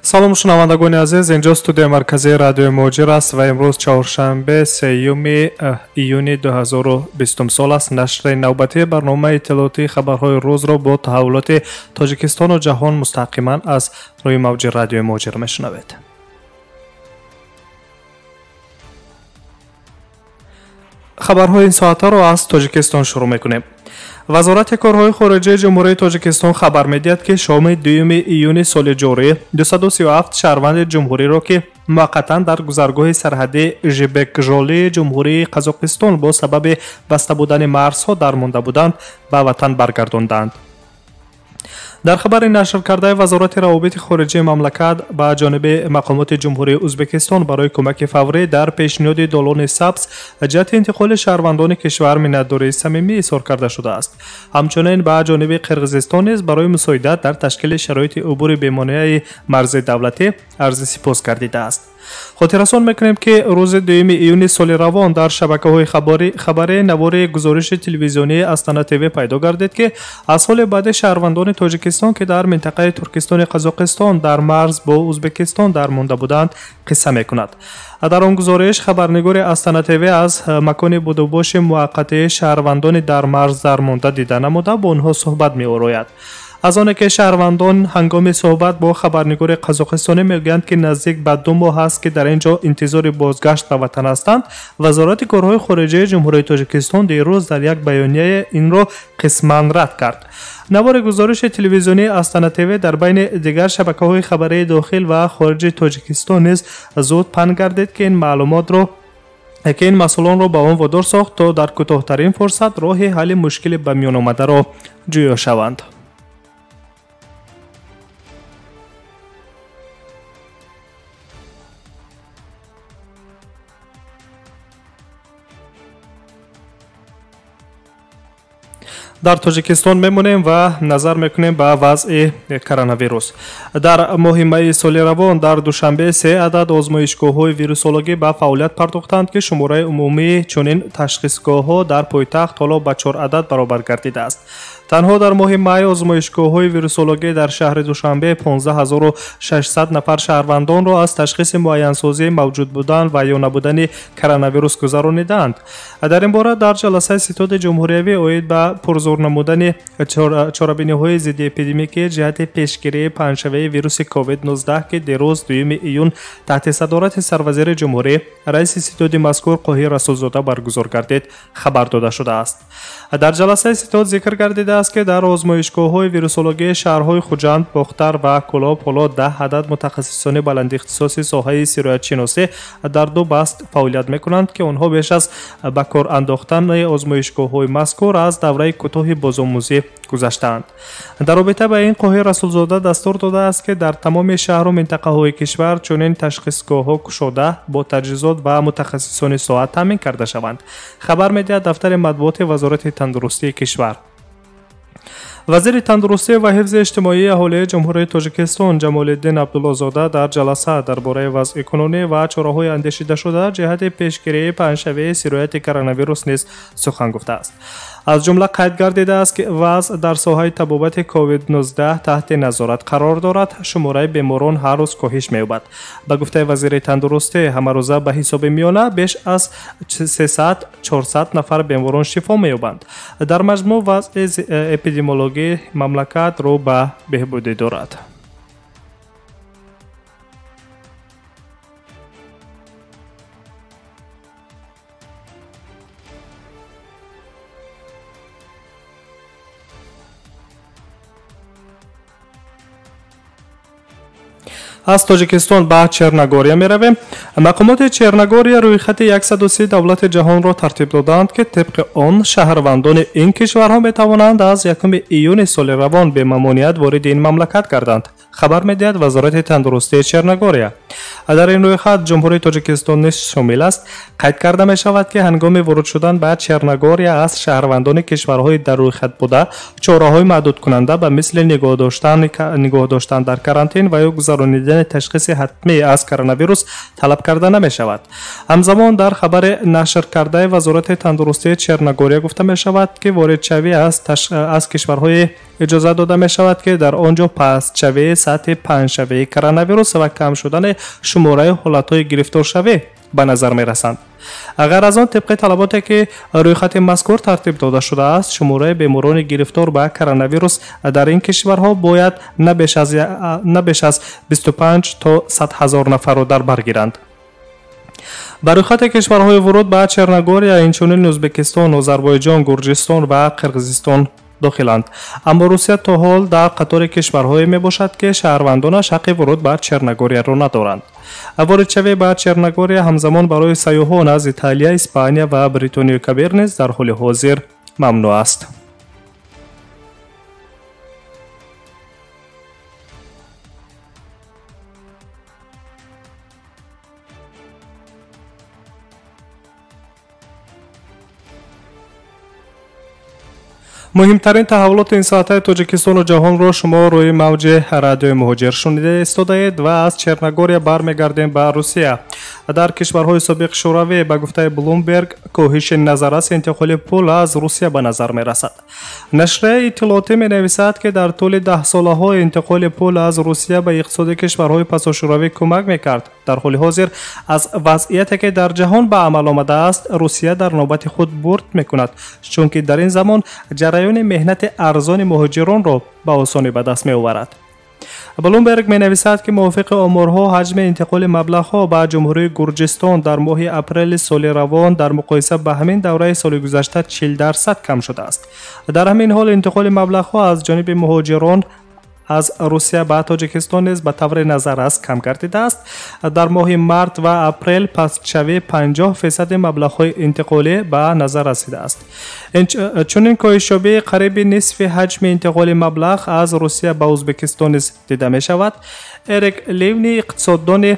Салом шунавандагони азиз, инҷо студияи марказии радиои Муҳоҷир аст ва имрӯз чоршанбе 3 июни 2020 сол аст. Нашри навбатии барномаи иттилоотии хабарҳои рӯзро бо таҳаввулоти Тоҷикистону ҷаҳон мустақиман аз рӯи мавҷи радиои Муҳоҷир мешунавед. Хабарҳои ин соатаро аз Тоҷикистон шурӯъ мекунем. Вазорати корҳои хориҷии Ҷумҳурии Тоҷикистон хабар медиҳад, ки шоми 2 июни соли ҷорӣ 237 шаҳрванди ҷумҳуриро, ки муваққатан дар гузаргоҳи сарҳадии Жибекжолии Ҷумҳурии Қазоқистон бо сабаби баста будани марзҳо дармонда буданд, ба ватан баргардонданд. Дар хабари нашркардаи Вазорати равобити хориҷии мамлакат ба ҷониби мақомоти Ҷумҳурии Ӯзбекистон барои кӯмаки фаврӣ дар пешниҳоди долони сабз ҷиҳати интиқоли шаҳрвандони кишвар миннатдории самимӣ изҳор карда шудааст. Ҳамчунин ба ҷониби Қирғизистон низ барои мусоидат дар ташкили шароити убури бемонеаи марзи давлатӣ арзи сипос гардидааст. Хотиррасон мекунем, ки рӯзи 2 июни соли равон дар шабакаҳои хабарии навори гузориши телевизионии Астана ТВ пайдо гардид, ки аз соли баъди шаҳрвандони Тоҷикистон, ки дар минтақаи Туркистони Қазоқистон дар марз бо Ӯзбекистон дармонда буданд, қисса мекунад. Дар он гузориш хабарнигори Астана ТВ аз макони будубоши муваққатии шаҳрвандони дар марз дармонда дида намуда, бо онҳо суҳбат меорояд. Аз оне ки шаҳрвандон ҳангоми суҳбат бо хабарнигори қазоқистонӣ мегӯянд, ки наздик ба 2 моҳ аст, ки дар ин ҷо интизори бозгашт ба ватан ҳастанд, Вазорати корҳои хориҷии Ҷумҳурии Тоҷикистон дирӯз дар як баёния инро қисман рад кард. Навори гузориши телевизионии Астана ТВ дар байни дигар шабакаҳои хабарии дохил ва хориҷи Тоҷикистон низ зуд паҳн гардид, ки ин маълумотро ки ин масъулонро ба он водор сохт, то дар кӯтоҳтарин фурсат роҳи ҳалли мушкили ба миён омадаро ҷӯё шаванд. Дар Тоҷикистон мемонем ва назар мекунем ба вазъи коронавирус. Дар моҳи майи соли равон дар Душанбе 3 адад озмоишгоҳҳои вирусологӣ ба фаъолият пардохтанд, ки шумораи умумии чунин ташхисгоҳҳо дар пойтахт ҳоло ба 4 адад баробар гардидааст. Танҳо дар моҳи май озмоишгоҳҳои вирусологӣ дар шаҳри Душанбе 15600 нафар шаҳрвандонро аз ташхиси муайянсозии мавҷуд будан ва ё набудани коронавирус гузаронидаанд. Дар ин бора дар ҷаласаи ситоди ҷумҳуриявӣ оид ба пурзур намудани чорабиниҳои зиддиэпидемикӣ ҷиҳати пешгирии паҳншавии вируси COVID-19, ки дирӯз 2 июн таҳти садорати сарвазири ҷумҳурӣ раиси ситоди мазкур Қоҳир Расулзода баргузор гардид, хабар дода шудааст. Дар ҷаласаи ситод зикр гардидааст, ки дар озмоишгоҳҳои вирусологии шаҳрҳои Хуҷанд, Бохтар ва Кӯлоб ҳоло 10 адад мутахассисони баландихтисоси соҳаи сироятшиносӣ дар 2 баст фаъолият мекунанд, ки онҳо беш аз ба кор андохтани озмоишгоҳҳои мазкур аз давраи кӯтоҳи бозомӯзӣ гузаштаанд. Дар робита ба ин Қоҳир Расулзода дастур додааст, ки дар тамоми шаҳру минтақаҳои кишвар чунин ташхисгоҳҳо кушода бо таҷҳизот ва мутахассисони соҳа таъмин карда шаванд, хабар медиҳад дафтари матбуоти Вазорати тандурустии кишвар. Вазири тандурустӣ ва ҳифзи иҷтимоии аҳолии Ҷумҳурии Тоҷикистон Ҷамолиддин Абдуллозода дар ҷаласа дар бораи вазъи кунунӣ ва чораҳои андешидашуда ҷиҳати пешгирии паҳншавии сирояти коронавирус низ сухан гуфтааст. Аз ҷумла қайд гардидааст, ки вазъ дар соҳаи табобати COVID-19 таҳти назорат қарор дорад, шумораи беморон ҳар рӯз коҳиш меёбад. Ба гуфтаи вазири тандурустӣ, ҳамарӯза ба ҳисоби миёна беш аз 300-400 нафар беморон шифо меёбанд. Дар маҷмӯъ вазъи эпидемиологии мамлакат рӯ ба беҳбудӣ дорад. Аз Тоҷикистон ба Черногория меравем. Мақомоти Черногория рӯйхати 130 давлати ҷаҳонро тартиб додаанд, ки тибқи он шаҳрвандони ин кишварҳо метавонанд аз 1 июни соли равон бемамоният вориди ин мамлакат гарданд, хабар медиҳад Вазорати тандурустии Черногория. Дар ин рӯйхат Ҷумҳурии Тоҷикистон низ шомил аст. Қайд карда мешавад, ки ҳангоми ворид шудан ба Черногория аз шаҳрвандони кишварҳои дар рӯйхат буда чораҳои маҳдудкунанда ба мисли нигоҳ доштан дар карантин ва ё гузаронидани ташхиси ҳатмӣ аз коронавирус талаб карда намешавад. Ҳамзамон дар хабари нашркардаи Вазорати тандурустии Черногория гуфта мешавад, ки воридшавӣ аз кишварҳои иҷозат дода мешавад, ки дар он ҷо пастшавии сатҳи паҳншавии коронавирус ва кам шудани шумораи ҳолатҳои гирифторшавӣ ба назар мерасанд. Ғайр аз он, тибқи талаботе ки рӯйхати мазкур тартиб дода шудааст, шумораи беморони гирифтор ба коронавирус дар ин кишварҳо бояд на беш аз 25 то 100 ҳазор нафарро дар бар гиранд. Ба рӯйхати кишварҳои вуруд ба Черногория инчунин Ӯзбекистон, Озарбойҷон, Гурҷистон ва Қирғизистон дохиланд. Аммо Русия то ҳол дар қатори кишварҳое мебошад, ки шаҳрвандонаш ҳаққи вуруд ба Черногорияро надоранд. Воридшавӣ ба Черногория ҳамзамон барои сайёҳон аз Италия, Испания ва Бритониёи Кабир низ дар ҳоли ҳозир мамнӯъ аст. Муҳимтарин таҳаввулоти ин соатаи Тоҷикистону ҷаҳонро шумо рӯи мавҷи радиои Муҳоҷир шунида истодаед ва аз Черногория бармегардем ба Русия. Дар кишварҳои собиқи Шӯравӣ ба гуфтаи Блумберг коҳиши назарраси интиқоли пул аз Русия ба назар мерасад. Нашрияи иттилоотӣ менависад, ки дар тӯли даҳсолаҳо интиқоли пул аз Русия ба иқтисоди кишварҳои пасошӯравӣ кӯмак мекард. Дар ҳоли ҳозир аз вазъияте ки дар ҷаҳон ба амал омадааст, Русия дар навбати худ бурд мекунад, чунки дар ин замон ҷараёни меҳнати арзони муҳоҷиронро ба осонӣ ба даст меоварад. Блумберг менависад, ки мувофиқи оморҳо ҳаҷми интиқоли маблағҳо ба Ҷумҳурии Гурҷистон дар моҳи апрели соли равон дар муқоиса ба ҳамин давраи соли гузашта 40% кам шудааст. Дар ҳамин ҳол интиқоли маблағҳо аз ҷониби муҳоҷирон аз Русия ба Тоҷикистон низ ба таври назаррас кам гардидааст. Дар моҳи март ва апрел пастшавии 50% маблағҳои интиқолӣ ба назар расидааст. Чунин коҳишёбии қариби нисфи ҳаҷми интиқоли маблағ аз Русия ба Ӯзбекистон низ дида мешавад. Эрик Ливни, иқтисоддони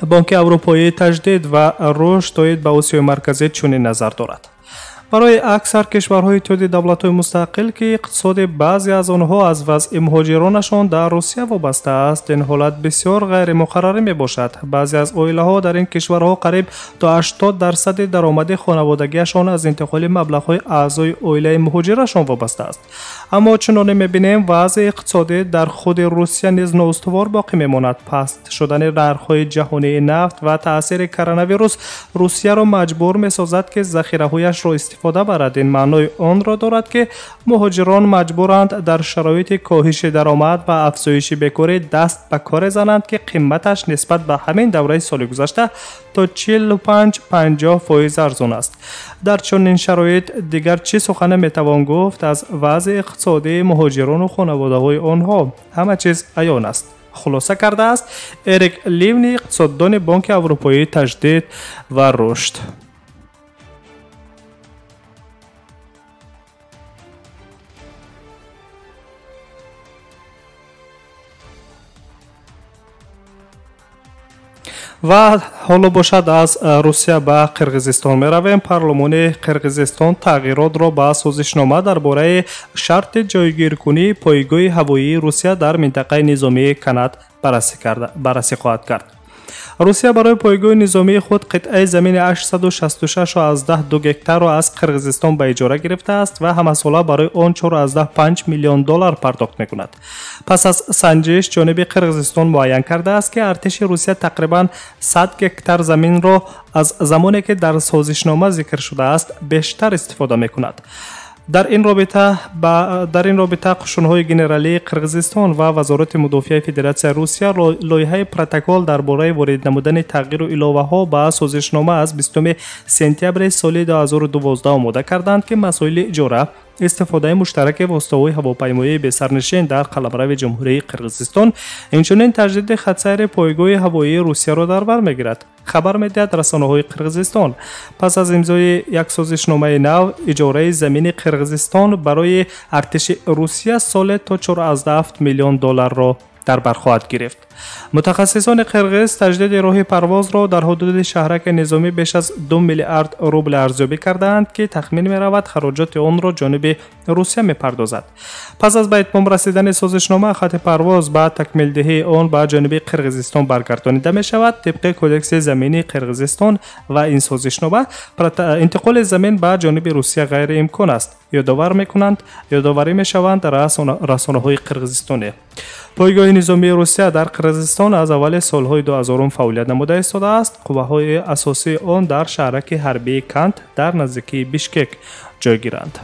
Бонки Аврупоии таҷдид ва рушд оид ба Осиёи Марказӣ чунин назар дорад. Барои аксар кишварҳои Иттиҳоди давлатҳои мустақил, ки иқтисоди баъзе аз онҳо аз вазъи муҳоҷиронашон дар Русия вобаста аст, ин ҳолат бисёр ғайримуқаррарӣ мебошад. Баъзе аз оилаҳо дар ин кишварҳо қариб то 80% даромади хонаводагиашон аз интиқоли маблағҳои аъзои оилаи муҳоҷирашон вобаста аст. Аммо чуноне мебинем, вазъи иқтисодӣ дар худи Русия низ ноустувор боқӣ мемонад. Паст шудани нархҳои ҷаҳонии нафт ва таъсири коронавирус Русияро маҷбур месозад, ки захираҳояшро истифода барад. Ин маънои онро дорад, ки муҳоҷирон маҷбуранд дар шароити коҳиши даромад ва афзоиши бекорӣ даст ба коре зананд, ки қиматаш нисбат ба ҳамин давраи соли гузашта то 45-50% арзон аст. Дар чунин шароит дигар чӣ сухане метавон гуфт аз вазъи иқтисодии муҳоҷирону хонаводаҳои онҳо? Ҳама чиз аён аст, хулоса кардааст Эрик Ливни, иқтисоддони Бонки Аврупоии таҷдид ва рушд. Ва ҳоло бошад аз Русия ба Қирғизистон меравем. Парлумони Қирғизистон тағйиротро ба созишнома дар бораи шарти ҷойгиркунии пойгоҳи ҳавоии Русия дар минтақаи низомии Канад баррасӣ хоҳад кард. Русия барои пойгоҳи низомии худ қитъаи замини 866,2 гектарро аз Қирғизистон ба иҷора гирифтааст ва ҳамасола барои он 4,5 миллион доллар пардохт мекунад. Пас аз санҷиш ҷониби Қирғизистон муайян кардааст, ки артиши Русия тақрибан 100 гектар заминро аз замоне ки дар созишнома зикр шудааст бештар истифода мекунад. Дар ин робита қушунҳои генералии Қирғизистон ва Вазорати мудофиаи Федератсияи Русия лоиҳаи протокол дар бораи ворид намудани тағйиру иловаҳо ба созишнома аз 20 сентябри соли 2012 омода карданд, ки масоили иҷора, истифодаи муштараки воситаҳои ҳавопаймоии бесарнишин дар қаламрави Ҷумҳурии Қирғизистон, инчунин таҷдиди хатсайри пойгоҳи ҳавоии Русияро дар бар мегирад, хабар медиҳад расонаҳои Қирғизистон. Пас аз имзои як созишномаи нав, иҷораи замини Қирғизистон барои артиши Русия соле то 4,7 миллион долларро дар бар хоҳад гирифт. Мутахассисони қирғиз таҷдиди роҳи парвозро дар ҳудуди шаҳраки низомӣ беш аз 2 миллиард рубл арзёбӣ кардаанд, ки тахмин меравад хароҷоти онро ҷониби Русия мепардозад. Пас аз ба итмом расидани созишнома, хати парвоз ба такмилдиҳии он ба ҷониби Қирғизистон баргардонида мешавад. Тибқи кодекси замини Қирғизистон ва ин созишнома, интиқоли замин ба ҷониби Русия ғайриимкон аст, ёдоварӣ мешаванд расонаҳои қирғизистонӣ. Пойгоҳи низомии Русия дар Қирғизистон аз аввали солҳои 2000 фаъолият намуда истодааст. Қувваҳои асосии он дар шаҳраки ҳарбии Кант дар наздикии Бишкек ҷойгиранд.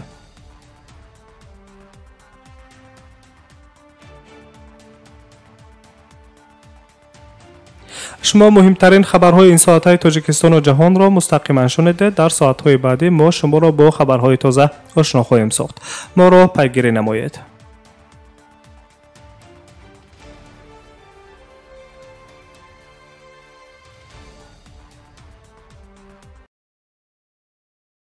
Шумо муҳимтарин хабарҳои ин соатҳои Тоҷикистону ҷаҳонро мустақиман шунидед. Дар соатҳои баъдӣ мо шуморо бо хабарҳои тоза ошно хоҳем сохт. Моро пайгирӣ намоед.